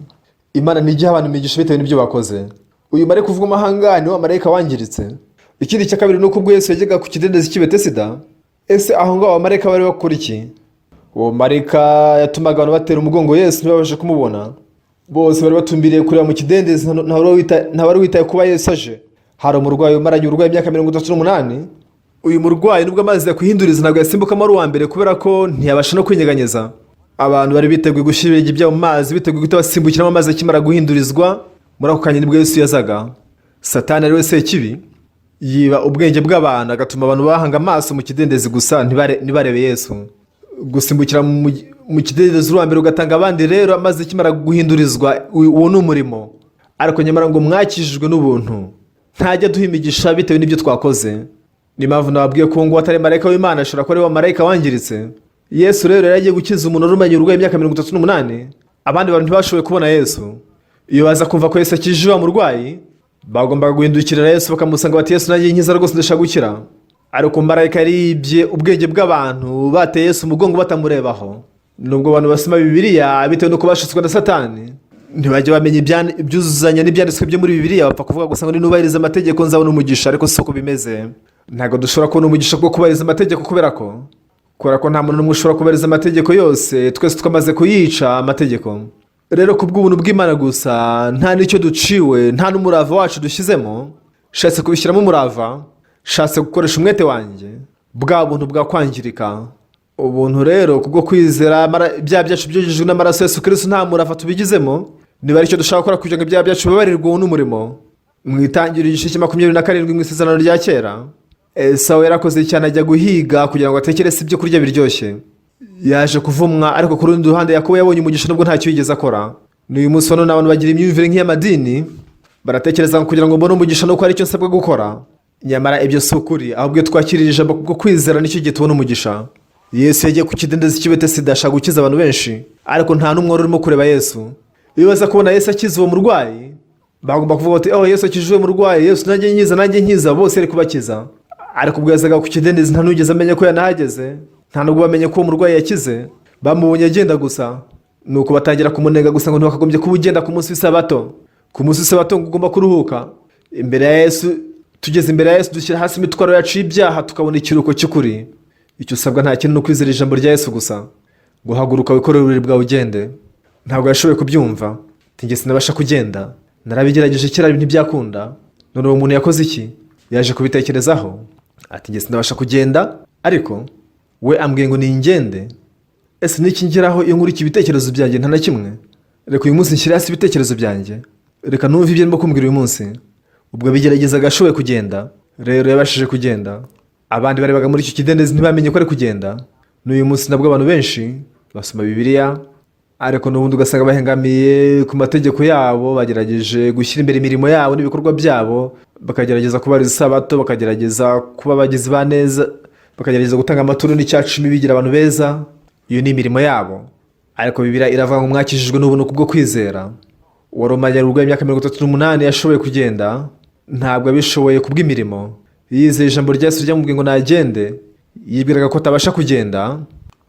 Imana ntijya iha abantu imigisha bitewe n'ibyo bakoze. Uyu marayika uvugwa amahanga ni wa marayika wangiritse. Ikindi cya kabiri ni uko ubwo Yesu yajyaga ku kidendezi cy'i Betesida, ese aho ngaho abamarayika bari bakora iki? Uwo marayika yatumaga abantu batera umugongo Yesu, ntibabashe kumubona. Bose bari batumbiriye kureba mu kidendezi, nta wari witaye kuba Yesu aje. Hari umurwayi umaranye uburwayi imyaka 38. Uyu murwayi nubwo amazi yakwihinduriza, ntabwo yasimbukamo ari uwa mbere, kubera ko ntiyabasha no kwinyeganyeza. Abantu bari biteguye gushyira ibirenge byabo mu mazi, biteguye guhita basimbukiramo amazi akimara guhindurizwa. Muri ako kanya nibwo Yesu yazaga. Satani, ari we Sekibi, yiba ubwenge bw'abantu, agatuma abantu bahanga amaso mu kidendezi gusa, ntibarebe Yesu. Gusimbukira mu kidendezi uri uwa mbere ugatanga abandi rero, amazi akimara guhindurizwa, uwo ni umurimo. Ariko nyamara ngo mwakijijwe n'ubuntu. Ntajya aduha imigisha bitewe n'ibyo twakoze. Niyo mpamvu nababwiye ko ngo atari marayika w'Imana, ashobora kuba ari wa marayika wangiritse. Yesu rero yari agiye gukiza umuntu wari umaranye uburwayi imyaka 38. Abandi bantu ntibashoboye kubona Yesu. Iyo baza kumva ko Yesu akijije wa murwayi, bagombaga guhindukirira Yesu bakamusanga bati: "Yesu, nanjye nkiza rwose, ndashaka gukira." Ariko marayika yaribye ubwenge bw'abantu, bateye Yesu umugongo batamurebaho. Nubwo abantu basoma Bibiliya, bitewe n'uko bashutswe na Satani, ntibajya bamenya ibyuzuzanya n'ibyanditswe byo muri Bibiliya. Bapfa kuvuga gusa ngo ninubahiriza amategeko nzabona umugisha, ariko si uko bimeze. Ntabwo dushobora kubona umugisha bwo kubahiriza amategeko, kubera ko nta muntu n'umwe ushobora kubahiriza amategeko yose. Twese twamaze kuyica amategeko. Rero ku bw'ubuntu bw'Imana gusa, nta n'icyo duciwe, nta n'umurava wacu dushyizemo. Shatse kubishyiramo umurava, shatse gukoresha umwete wanjye, bwa buntu bwakwangirika. Ubuntu rero kubwo kwizera, ibyaha byacu byogejwe n'amaraso ya Yesu Kristo, nta murava tubigizemo. Niba aricyo dushaka gukora kugira ngo ibyaha byacu bibabarirwe, uwo ni umurimo. Mu Itangiriro igice cya 27 mu Isezerano rya Kera, Esawu yarakoze cyane, ajya guhiga kugira ngo atekere se ibyo kurya biryoshye. Yaje kuvumwa. Ariko ku rundi ruhande, Yakobo yabonye umugisha nubwo ntacyo yigeze akora. N'uyu munsi wa none abantu bagira imyumvire nk'iy'amadini, baratekereza ngo kugira ngo mbone umugisha nuko hari icyo nsabwa gukora. Nyamara ibyo si ukuri. Ahubwo iyo twakirira ijambo kubwo kwizera, nicyo gihe tubona umugisha. Yesu yagiye ku kidendezi cy'i Betesida, ashaka gukiza abantu benshi, ariko nta n'umwe wari urimo kureba Yesu. Iyo baza kubona Yesu akiza uwo murwayi, bagomba kuvuga bati: "Oh, Yesu akijije uwo murwayi, Yesu nanjye nkiza, nanjye nkiza." Bose yari kubakiza. Ariko ubwo yazaga ku kidendezi, nta n'ugeze amenya ko yanahageze, nta nubwo bamenye ko uwo murwayi yakize. Bamubonye agenda gusa, nuko batangira kumunenga gusa ngo: "Ntiwakagombye kuba ugenda ku munsi w'isabato. Ku munsi w'isabato ngo ugomba kuruhuka." Imbere ya Yesu, tugeze imbere ya Yesu, dushyira hasi imitwaro yacu y'ibyaha, tukabona ikiruhuko cy'ukuri. Icyo usabwa nta kintu, ni ukwizera ijambo rya Yesu gusa. Guhaguruka, wikorere uburiri bwawe ugende. Ntabwo yashoboye kubyumva. Ati: "Njye sinabasha kugenda, narabigerageje kera ntibyakunda." None uwo muntu yakoze iki? Yaje kubitekerezaho, ati: "Njye sinabasha kugenda, ariko we ambwiye ngo ningende. Ese niki ngeraho iyo nkurikiye ibitekerezo byanjye? Nta na kimwe. Reka uyu munsi nshyire hasi ibitekerezo byanjye, reka numve ibyo arimo kumbwira uyu munsi." Ubwo abigeragezaga ashoboye kugenda. Rero yabashije kugenda. Abandi barebaga muri icyo kidendezi ntibamenye ko ari kugenda. N'uyu munsi nabwo abantu benshi basoma Bibiliya, ariko n'ubundi ugasanga bahengamiye ku mategeko yabo, bagerageje gushyira imbere imirimo yabo n'ibikorwa byabo, bakagerageza kubahiriza isabato, bakagerageza kuba abagizi ba neza, bakagerageza gutanga amaturo n'icyacumi, bigira abantu beza. Iyo ni imirimo yabo. Ariko Bibiliya iravuga ngo mwakijijwe n'ubuntu kubwo kwizera. Uwari umaranye imyaka 38 yashoboye kugenda, ntabwo abishoboye kubw'imirimo. Yizeye ijambo rya Yesu ryamubwiye ngo nagende. Yibwiraga ko atabasha kugenda,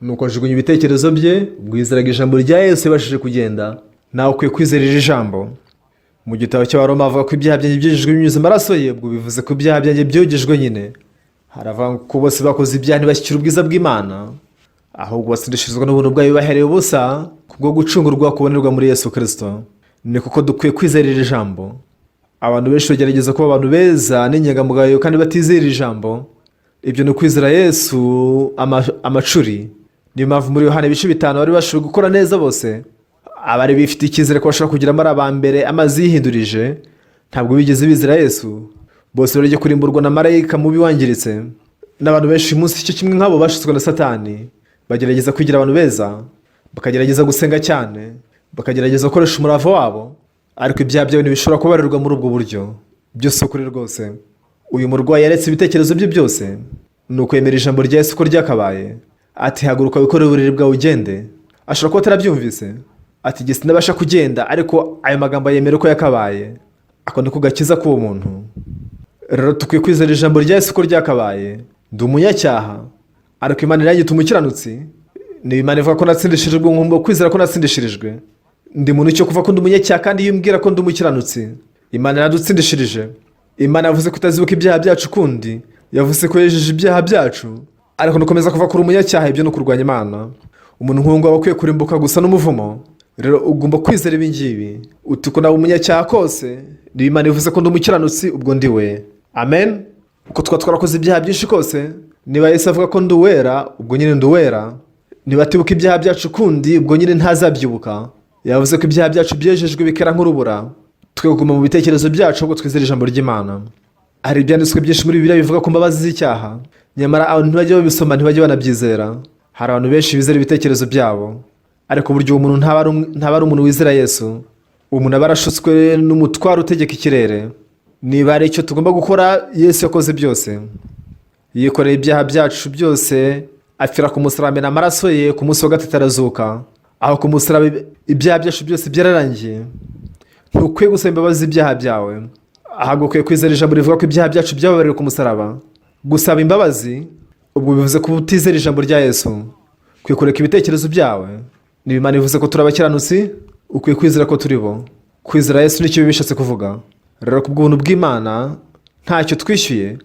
nuko ajugunya ibitekerezo bye. Ubwo yizeraga ijambo rya Yesu, yabashije kugenda. Nawe ukwiye kwizera iri jambo. Mu gitabo cy'Abaroma avuga ko ibyaha byanjye byejejwe binyuze amaraso ye. Ubwo bivuze ko ibyaha byanjye byogejwe nyine. Haravuga ko bose bakoze ibyaha ntibashyikira ubwiza bw'Imana, ahubwo batsindishirizwa n'ubuntu bwayo bahereye ubusa kubwo gucungurwa kubonerwa muri Yesu Kirisito. Ni kuko dukwiye kwizera iri jambo. Abantu benshi bagerageza kuba abantu beza n'inyangamugayo kandi batizera iri jambo. Ibyo ni ukwizera Yesu amacuri. Niyo mpamvu muri Yohana ibice 5 bari bashoboye gukora neza bose, abari bifitiye icyizere ko bashobora kugiramo ari aba mbere amazi yihindurije, ntabwo bigeze bizera Yesu. Bose bari kurimburwa na marayika mubi wangiritse. N'abantu benshi uyu munsi icyo kimwe nk'abo bashutswe na Satani, bagerageza kwigira abantu beza, bakagerageza gusenga cyane, bakagerageza gukoresha umurava wabo, ariko ibyaha byabo ntibishobora kubarirwa muri ubwo buryo. Byose ukuri rwose. Uyu murwayi yaretse ibitekerezo bye byose, ni ukwemera ijambo rya Yesu ko ryakabaye. Ati: "Haguruka, wikorere uburiri bwawe ugende." Ashobora kuba atarabyumvise. Ati: "Jye sinabasha kugenda," ariko ayo magambo yemera uko yakabaye. Ako ni ko gakiza k'uwo muntu. Rero dukwiye kwizera ijambo rya Yesu ko ryakabaye. Ndi umunyacyaha, ariko Imana iranyita umukiranutsi. Niba Imana ivuga ko natsindishirijwe, ngomba kwizera ko natsindishirijwe. Ndi muntu cyo kuva ko ndi umunyacyaha kandi iyo umbwira ko ndi umukiranutsi? Imana iradutsindishirije. Imana yavuze ko itazibuka ibyaha byacu ukundi, yavuze ko yejeje ibyaha byacu. Ariko nukomeza kuva kuri umunyacyaha, ibyo ni ukurwanya Imana. Umuntu nk'uwo nguwo aba akwiye kurimbuka gusa n'umuvumo. Rero ugomba kwizera ibi ngibi, uti: "Uko naba umunyacyaha kose, niba Imana ivuze ko ndi umukiranutsi, ubwo ndi we." Amen. Uko twaba twarakoze ibyaha byinshi kose, niba Yesu avuga ko ndi uwera, ubwo nyine ndi uwera. Niba atibuka ibyaha byacu ukundi, ubwo nyine ntazabyibuka. Yavuze ko ibyaha byacu byejejwe bikera nk'urubura. Twe kuguma mu bitekerezo byacu, ahubwo twizere ijambo ry'Imana. Hari ibyanditswe byinshi muri Bibiliya bivuga ku mbabazi z'icyaha, nyamara abantu ntibajya babisoma, ntibajya banabyizera. Hari abantu benshi bizera ibitekerezo byabo, ariko burya uwo muntu ntaba ari umuntu wizera Yesu. Uwo muntu aba arashutswe n'umutwaro utegeka ikirere. Niba hari icyo tugomba gukora, Yesu yakoze byose. Yikoreye ibyaha byacu byose, apfira ku musaraba, amena amaraso ye, ku munsi wa gatatu arazuka. Aho ku musaraba ibyaha byacu byose byararangiye. Ntukwiye gusaba imbabazi z'ibyaha byawe, ahubwo ukwiye kwizera ijambo rivuga ko ibyaha byacu byababariwe ku musaraba. Gusaba imbabazi ubwo bivuze kuba utizera ijambo rya Yesu. Ukwiye kureka ibitekerezo byawe. Niba Imana ivuze ko turi abakiranutsi, ukwiye kwizera ko turi bo. Kwizera Yesu nicyo biba bishatse kuvuga. Rero ku bw'ubuntu bw'Imana, ntacyo twishyuye,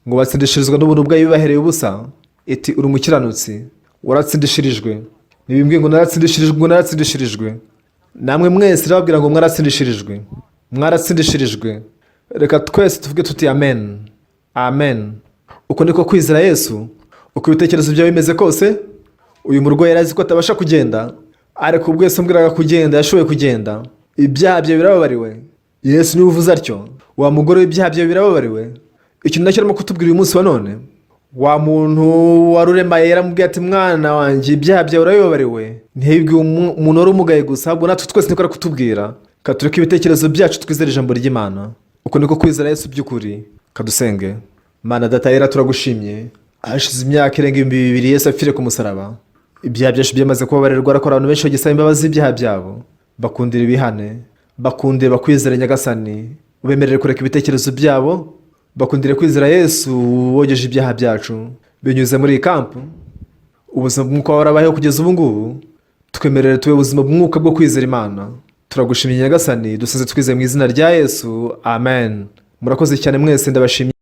ngo batsindishirizwa n'ubuntu bwayo bibahereye ubusa. Iti: "Uri umukiranutsi, waratsindishirijwe." Ntibimbwiye ngo naratsindishirijwe, ngo naratsindishirijwe. Namwe mwese irababwira ngo mwaratsindishirijwe, mwaratsindishirijwe. Reka twese tuvuge tuti: "Amen, amen." Uko niko kwizera Yesu. Uko ibitekerezo byawe bimeze kose, uyu murwayi yari azi ko atabasha kugenda, ariko ubwo Yesu ambwiraga kugenda, yashoboye kugenda. Ibyaha byawe birababariwe. Yesu niwe uvuze atyo. Wa mugore w'ibyaha byawe birababariwe. Ikintu nacyo arimo kutubwira uyu munsi wa none, wa muntu wari uremaye yaramubwiye ati: "Mwana wanjye, ibyaha byawe urabibabariwe." Ntibibwiwe umuntu wari umugaye gusa, ahubwo natwe twese niko ari kutubwira. Katureke ibitekerezo byacu, twizere ijambo ry'Imana. Uko niko kwizera Yesu by'ukuri. Kadusenge. Mana Data yera, turagushimye. Hashize imyaka irenga 2000 Yesu apfire ku musaraba, ibyaha byacu byamaze kubabarirwa, ariko abantu benshi bagisaba imbabazi z'ibyaha byabo. Bakundira ibihane, bakundire bakwizere Nyagasani, ubemerere kureka ibitekerezo byabo, bakundire kwizera Yesu wogeje ibyaha byacu. Binyuze muri iyi camp, ubuzima bw'umwuka warabayeho kugeza ubu ngubu, twemerere tube ubuzima bw'umwuka bwo kwizera Imana. Turagushimiye Nyagasani, dusize twizeye mu izina rya Yesu, amen. Murakoze cyane mwese, ndabashimye.